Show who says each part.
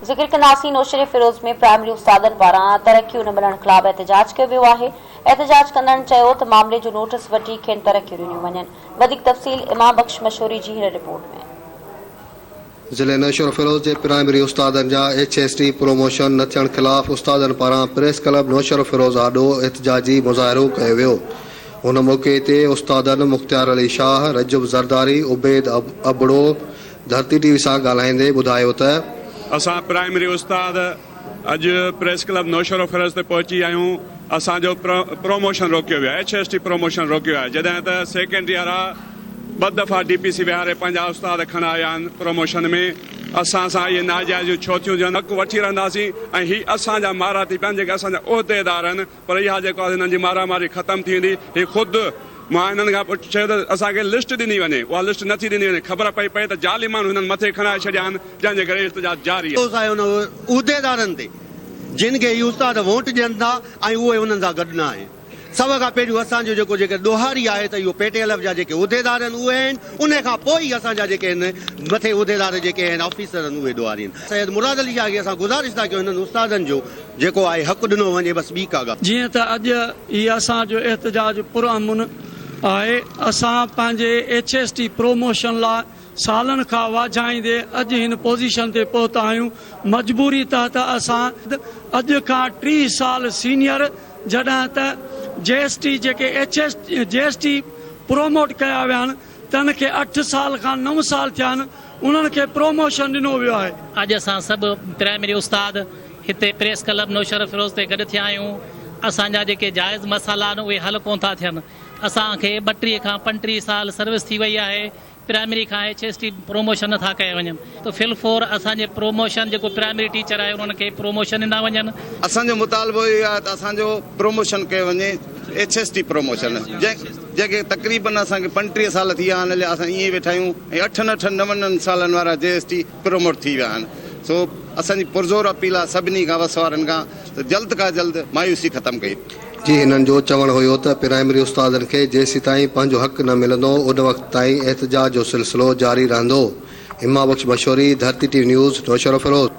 Speaker 1: ذڪر ڪنداسين نوشهري فيروز ۾ پرائمري استادن پاران ترقيون نه ملڻ خلاف احتجاج ڪيو ويو آهي، احتجاج ڪندڙن چيو ته معاملي جو نوٽس وٺي کين ترقيون ڏنيون وڃن، وڌيڪ تفصيل امام بخش مشوري جي هن رپورٽ ۾.
Speaker 2: ضلعي نوشهروفيروز جي پرائمري استادن جا ايڇ ايس ٽي پروموشن نه ٿيڻ خلاف استادن پاران پريس ڪلب نوشهروفيروز آڏو احتجاجي مظاهرو ڪيو ويو. ان موقعي تي استادن مختيار علي شاهه، رجب زرداري، عبيد ابڙو ڌرتي ٽي وي سان ڳالهائيندي ٻڌايو ته.
Speaker 3: اسان پرائمري استاد اڄ پريس ڪلب نوشهروفيروز تي پهچي آهيون اسان جو پروموشن روڪيو ويو آهي ايڇ ايس ٽي پروموشن روڪيو آهي جڏهن ته سيڪنڊري وارا ٻه دفعا ڊي پي سي ويهاري پنهنجا استاد کڻايا آهن پروموشن ۾ اسان سان اهي ناجائزيون ڇو ٿيون ٿين حق وٺي رهنداسين ۽ هي اسان جا مارا ٿي پيا آهن جيڪي اسان جا عهديدار آهن پر اها جيڪو آهي هنن جي مارا ماري ختم ٿي ويندي هي خود مان هنن کان پڇيو ته اسان کي لسٽ ڏني وڃي اها لسٽ نٿي ڏني وڃي خبر پئي پئي ته جعلي ماڻهو هنن مٿي کڻائي ڇڏيا آهن جنهن جي ڪري احتجاج جاري آهي.
Speaker 2: افسوس آهي ان عهديدارن تي جن کي هي استاد ووٽ ڏين ٿا ۽ اهي انهن سان گڏ نه آهن. سڀ کان پهريون اسان جو جيڪو جيڪر ڏوهاري آهي ته اهو پي ٽي ايل ايف جا جيڪي عهديدار آهن اهي آهن انهي کان پوء ئي اسان جا جيڪي آهن مٿي عهديدار جيڪي آهن آفيسر آهن اهي ڏوهاري آهن. سيد مراد علي شاهه کي اسان گذارش ٿا ڪيون هنن استادن جو جيڪو آهي حق ڏنو وڃي بس ٻي ڪا ڳالهه.
Speaker 4: جيئن ته اڄ هي اسان جو احتجاج پرامن آهي اسان پنهنجي ايڇ ايس ٽي پروموشن لاء سالن کان واجهائيندي اڄ هن پوزيشن تي پهتا آهيون مجبوري تحت اسان اڄ کان 30 سال سينيئر جڏهن ته جي ايس ٽي جيڪي H S G S T promote ڪيا ويا آهن تن کي اٺ سال کان نو سال ٿيا آهن انهن کي پروموشن ڏنو ويو آهي.
Speaker 5: اڄ اسان سڀ پرائمري استاد هتي پريس ڪلب نوشهروفيروز تي گڏ ٿيا آهيون اسان جا جيڪي جائز مسئلا آهن اهي حل ڪونه ٿا ٿين اسان کي 32 کان 35 سال سروس ٿي وئي آهي پرائمري کان ايڇ ايس ٽي پروموشن نٿا ڪيا وڃن ته في الفور اسان جي پروموشن جيڪو پرائمري ٽيچر آهي انهن کي پروموشن ڏنا وڃن.
Speaker 6: اسان جو مطالبو اهو آهي ته اسان جو پروموشن ڪيو وڃي ايڇ ايس ٽي پروموشن جنهن کي تقريبن اسان کي 35 سال ٿي ويا آهن اليا اسان ائين ئي ويٺا آهيون ۽ اٺن اٺن نون نون سالن وارا جي ايس ٽي پروموٽ ٿي ويا آهن سو اسان جي پرزور اپيل آهي سڀني کان وس وارن کان ته جلد کان جلد مايوسي ختم ڪئي.
Speaker 2: جي هنن جو چوڻ هيو ته پرائمري استادن کي جيسيتائين پنهنجو حق نه ملندو ان وقت تائين احتجاج جو سلسلو جاري رهندو. Imam Bakhsh Mashori, Dharti T V news, Naushahro Feroze.